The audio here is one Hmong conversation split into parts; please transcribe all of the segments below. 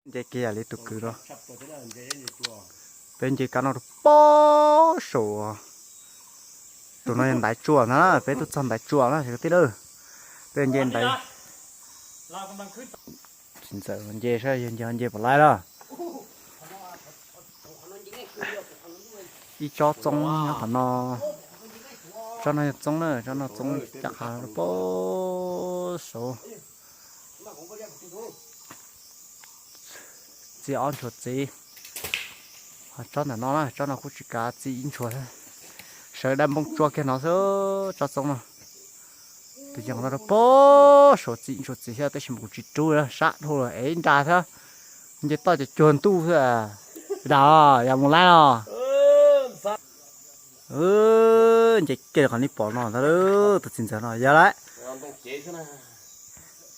Nce kiag yam li tus kwv no. Peb nce kab no rau pem saum. Tus no yog ntaiv tsuas na, peb tuaj txog ntaiv tsuas na kwv tij lawm. Peb nce ntaiv. Txiv ntxawm nce saib yog nce, nce puas laib lawm. Ib tsob txoob nyob qhov no. Tsob no yog txoob na, tsob no txoob caj qha pem saud. Txi ob ntshua txiv. Tsob ntawm no na, tsob no kuj tsis kav, txi ib ntshua. Sawv daws npoo tsua kiag no xwb tsob txoob no. Tus yeej no rau pem saud txi ib ntshua txiv thiab tab sis mas kuv tsis rub sab dhau lawm es nra thiab. Nce toj ces cuag ntuj xwb. Dam, yog mus laib os. Nce kiag qhov nej pom no ntag, tus txiv ntxawm no yog lawm.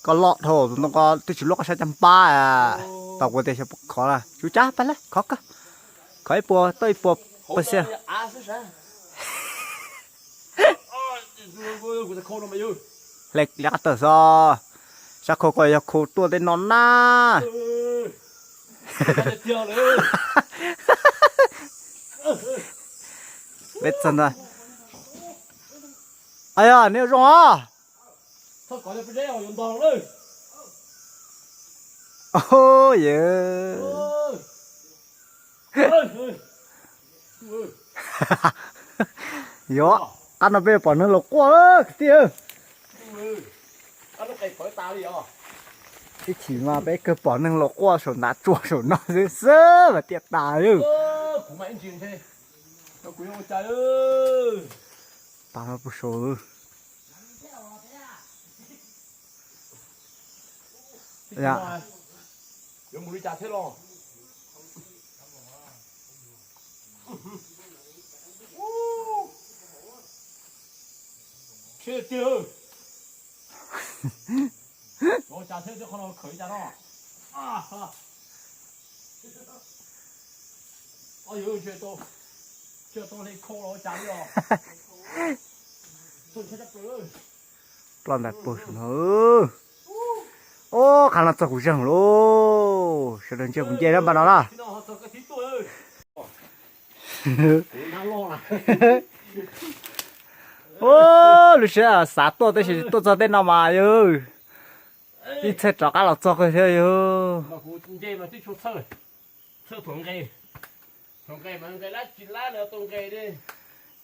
Koj loj dhau tus ntoo ko twb tsis luaj koj sab caj npab. Tau kuv tias xyov puas khov na, tsis ua cas, pab lawm khov kawg. Khov ib puas tau ib puas, puas xiab. Hle liab qab tawm xwb. Sab khau ko yog khau tuaj tej no na. Peb txog ntag. Aw yog neb zoo os. Yog, qab no peb pom neeg laus quaj lawm kwv tij. Ib chim mas peb kawg pom neeg laus quaj saum ntav tsuas saum no xwb xwb mas tiaj tas. Tas no puag saud. Ploj ntais puag saum no. Ob, qhov no txog kuv zeeg lauj, sawv daws ntsia kuv nce na npaj no na. Ub, lub siab xav tuaj tab sis tuaj txog tej no mas yog ib txhia rov qab los txog kawg thiab yog.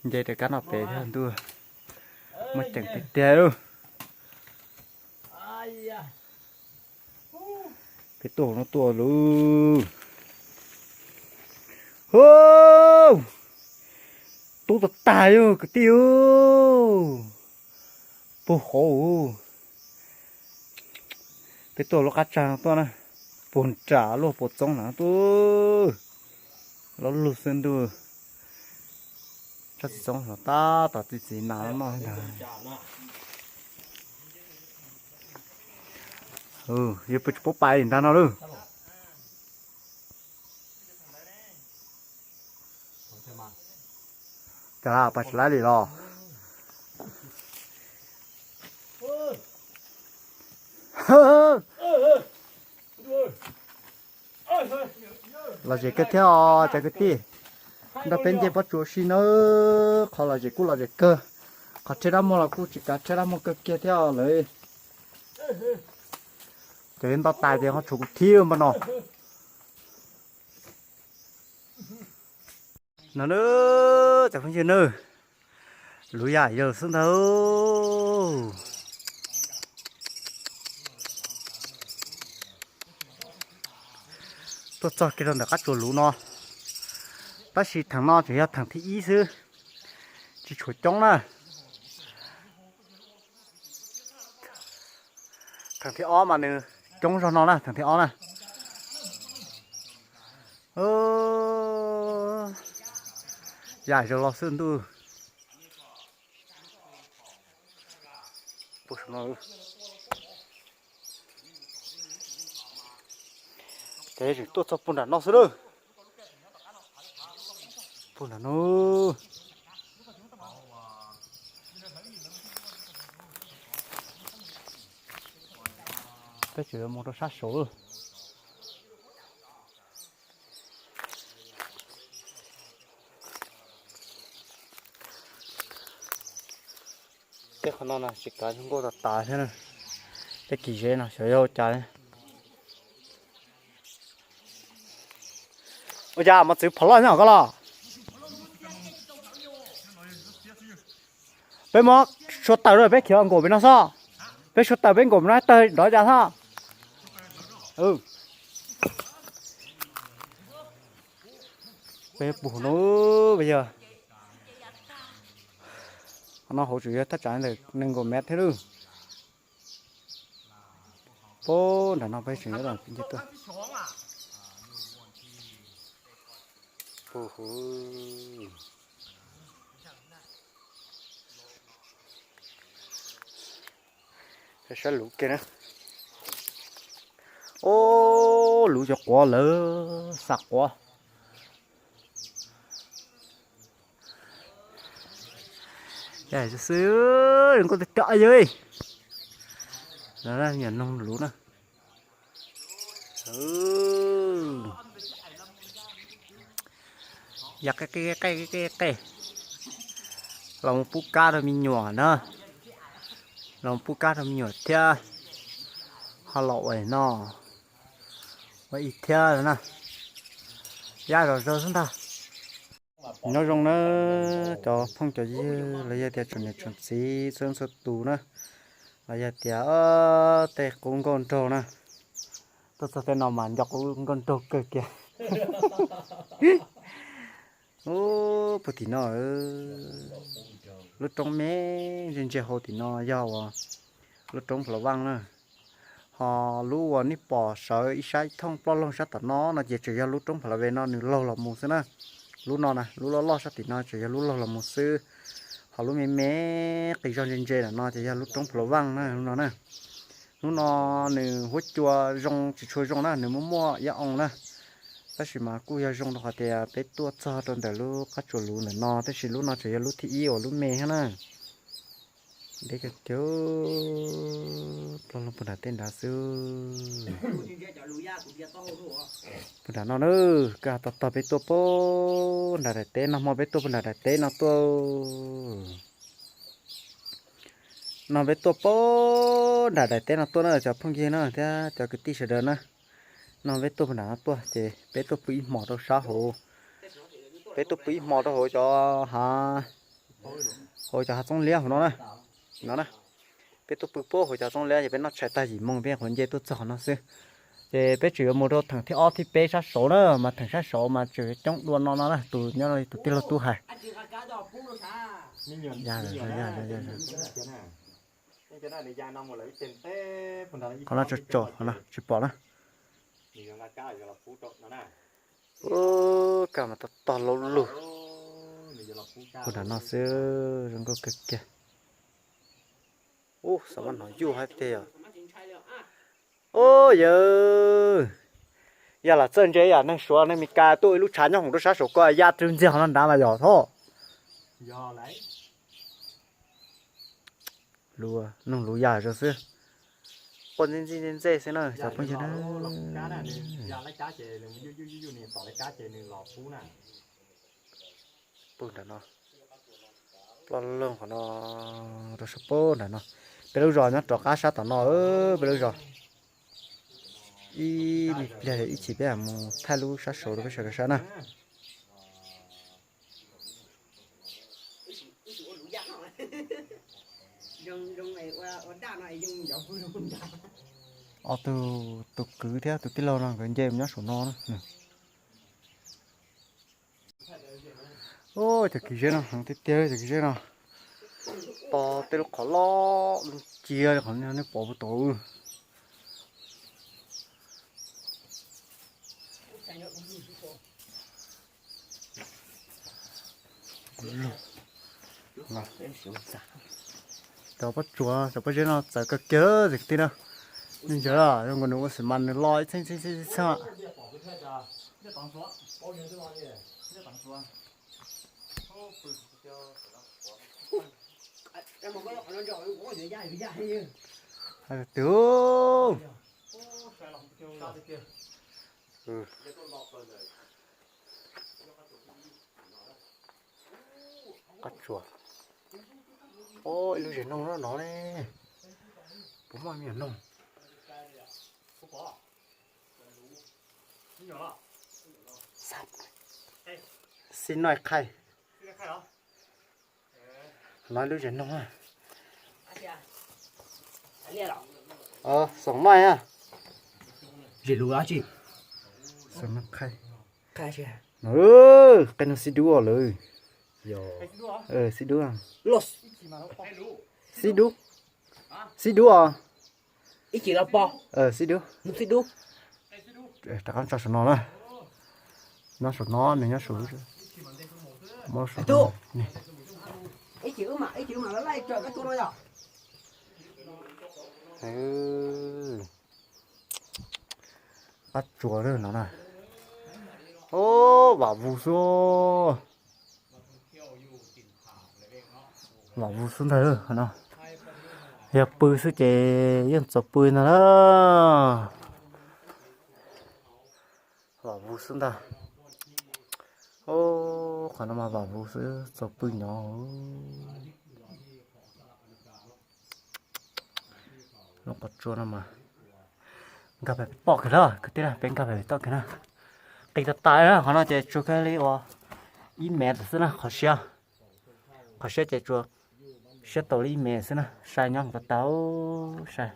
Nce rau kab no pem thiab ntuj, muaj ceem tiag tiag. Peb tuaj no tuaj lauj. Hub, tub tag tag yog kwv tij. Puag hauv. Peb tuaj lub qab tsag no tuaj na, puag nram luaj puas txoob na tuaj. Loj lug xwb ntuj. Tsob txiv txoob no tab tom txi txiv nas noj ntag. Yog peb tsis paub pais ntag no lauj. Cas pais tsis laib li los? Los zem kawg thiab os cov kwv tij. Nrog peb nce pob tsuas ua si na, qhov los zem kuj los zem kawg. Qhov rhiab dab muag los kuj tsis kav rhiab dab muag kawg kiag thiab lawm. Ces nto tais ces ho tshuav kuv thib npaj no. No na, cov phooj ywg na, lub yam yawg xwb ntag. Tuaj txog kiag rau ntawm qab tsuas luv no, tab sis theem no tseem yog theem thib ib xwb, tsis tshuav coob na. Theem thib ob mas nws coob zog no na, theem thib ob na. Yam zoo los xwb ntuj. Ces tseem tuaj txog puag nram no xwb lawm. Puag nram no. Peb tseem yuav mus rau sab saud. Tej qhov no no tsis kav zoo nkauj tas tas thiab na. Tej kis zeb no xyov yog ua cas li. Ua cas mos txwv phom loj nyob koj los? Peb muab sua tawm lawm peb khiav nkaum pem no xwb. Peb sua tawm peb nkaum pem no tawg nrov cas xwb. Peb pum no, peb yog, qhov no hauv tseem yog thaj tsam ntawm nees nkaum mev thiab lawm. Pab nram no peb tseem nyob los nce tuaj. Saib luv kiag na. Ob, luv cov quav lawm, xa quav. Xwb, zoo nkauj tiag tiag yawg. Nyuam noog luv na. Yog qe qe qe qe qe, los mus pub kab rau me nyuam na, los mus pub kab rau me nyuam thiab, ho los ua no, ua ib thiab na, yaj zom zaws xwb ntag. Nyob zoo na cov phooj cov ywg los yog tias tsoom niam tsoom txiv txhua txhua tus na, los yog tias tej qub nkauj nraug na, tuaj txog tej no mas nco qub nkauj nraug kawg kiag. Ub, puag tim no, lub roob me ntse ntse hauv tim no yog uas lub roob Pha La Vaj na. Ho lub uas nej pom sawv ib sab thooj ploj loog sab tom no no ces tseem yog lub roob Pha La Ve no nws laug los mus xwb na. Lub no na, lub loj loj sab tim no tseem yog lub laug los mus xwb. Ho lub me me qis zog ntse ntse no ces yog lub roob Pha La Vaj na, lub no na. Hnub no nws huab cua zoo tsis tshua zoo na, nws muaj muaj iab oo na. Tab sis mas kuj yog zoo rau qhov tias peb tuaj txog rau ntawm lub qab tsuas luv ntawm no, tab sis lub no tseem yog lub thib ib uas lub me thiab na. Deb kawg kiag, ploj loog puag nram tej nrad xwb. Puag nram no na, kawg tog tog peb tuaj puag nram daim teb no, hmo peb tuaj puag nram daim teb no tuaj. No peb tuaj puag nram daim teb no tuaj na cov phooj ywg na thiab cov kwv tij sawv daws na. No peb tuaj puag nram no tuaj ces peb tuaj pw ib hmos rau sab hauv. Peb tuaj pw ib hmos rau hauv cov hav, hauv cov hav txoob liab hauv no na. No na, peb tuaj pw puag hauv cov txoob liab ces peb noj tshais tag yim moo peb nyuam qhuav nce tuaj txog qhov no xwb. Ces peb tseem yuav mus rau theem thib ob thib peb sab saud na, mas theem sab saud mas tseem coob dua no no na, tus nyob tus tij laug tub hais. Qhov no tso tso, qhov no tsis pom na. Ub, kab mas tog tog lauj lug. Puag nram no xwb, zoo nkauj kawg kiag. Ub, xav mas hnov yuj hais tiag yom. Ub yawg, yog lam txawj ntse yam neeg Suav neeg Mes Kas tuaj ua ib lub tshav nyob hoom rau sab saum ko ya rwg ntxiag qhov no nrad mas yog thov. Noog luv yam zoo xwb. Quaj ntxij ntxij ntxej ntxej xwb na cov phooj ywg na. Puag nram no, ploj loog qhov no rau sab puag nram no. Peb lub zos nyob rov qab sab tom no, peb lub zos. Ib me pliag ib chim peb mus thaij lub sab saud rau peb sawv daws saib na. Ob tug, tus kwv thiab tus tij laug no nkawd nce mus nyob saum no na. Cov kwv zeb no heev tiag tiag, cov kwv zeb no. To tej lub qhov loj cia li qhov nej pom puag tod. Cov pob tsuas, cov pob zeb no txawv kawg kiag txiv kwv tij na. Nej ntsia, zoo nkaus nws ua xim mas nws lo ib txheej txheej txheej txheej. Hais tias, qab tsuas, Ib lub zes noog no ne, puas muaj me nyuam noog? Xib noj qhaij. No ib lub zes noog. Xoom noj. Zes lus dab tsi? Xoom noj qhaij. Qe noog xib dub lawm. Xib dub. Xib dub. Xib dub os. Xib dub. Rov qab tso saum no na. Nyob saum no, nws nyob saum lub, muab saum no. Qab tsuas no na. Vam vus xwb. Vam vus xwb ntag no. Yog pw xwb ces yeej txaus pw ntag na. Vam vus xwb ntag. Qhov no mas vam vus xwb txaus pw nyob. Lub qhov tsua no mas nkag pem toj kiag na, kwv tij na, peb nkag pem toj kiag na. Qis tas tas na, qhov no ces tsuas kawg li uas ib mev xwb na, qhov siab. Qhov siab ces tsuas siab tau li ib mev xwb na, sai nyob mus tas tas, sai.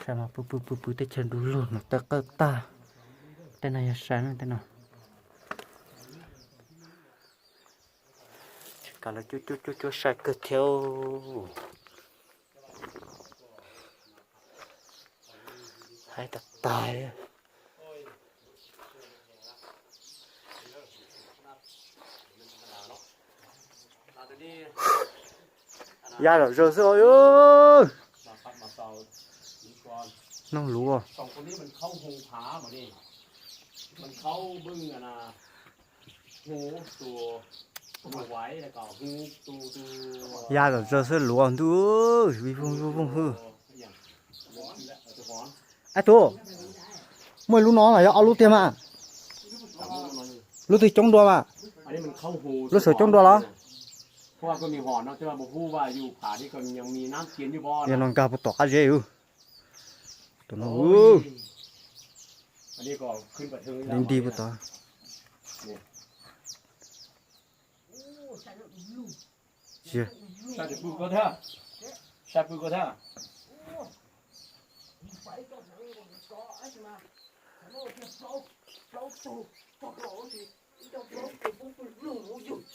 Sai mas pw pw pw pw teb chaws du lug no, tej qawj tag. Tej no yog sai na, tej no. Kam lawv cuab cuab cuab cuab sai kawg thiab. Haib tag tag li. Ya zom zaws xwb os. Noog luv. Ya zom zaws xwb luv ntuj, vij voog vij voog hwb. Ab tub, muaj ib lub no los yog ob lub tiag mas. Lub twg coob dua mas? Lub saum coob dua los? Yog no nkag puas tom qab zeb. Tus no, nti nti puas tom.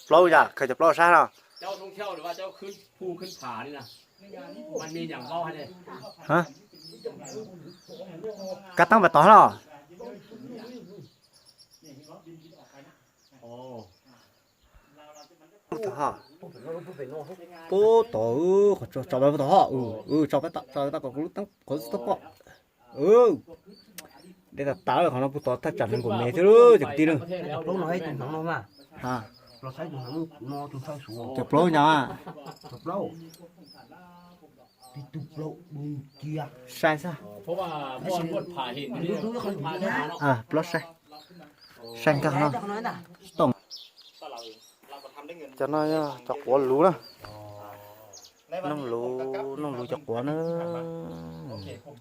Plaub yam, khaws cov plaub saib no. Kab teeb pas tod los? Pub tod, qhov tso peb pub tod ho, tso peb tso peb tau kom kuv lub teeb qhov txhob pom. Deb tas tas qhov no pub tod thaj tsam nees nkaum mev thiab ces kwv tij na. Cov plaub nyab. Sai xwb. Plaub sai. Sai nkag no. Cov no yog cov quav luv na. Noog luv, noog luv cov quav na.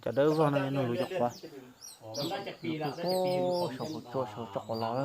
Cov dawb vog no yog noog luv cov quav. Luv saum qhov tsua saum tso quav los na.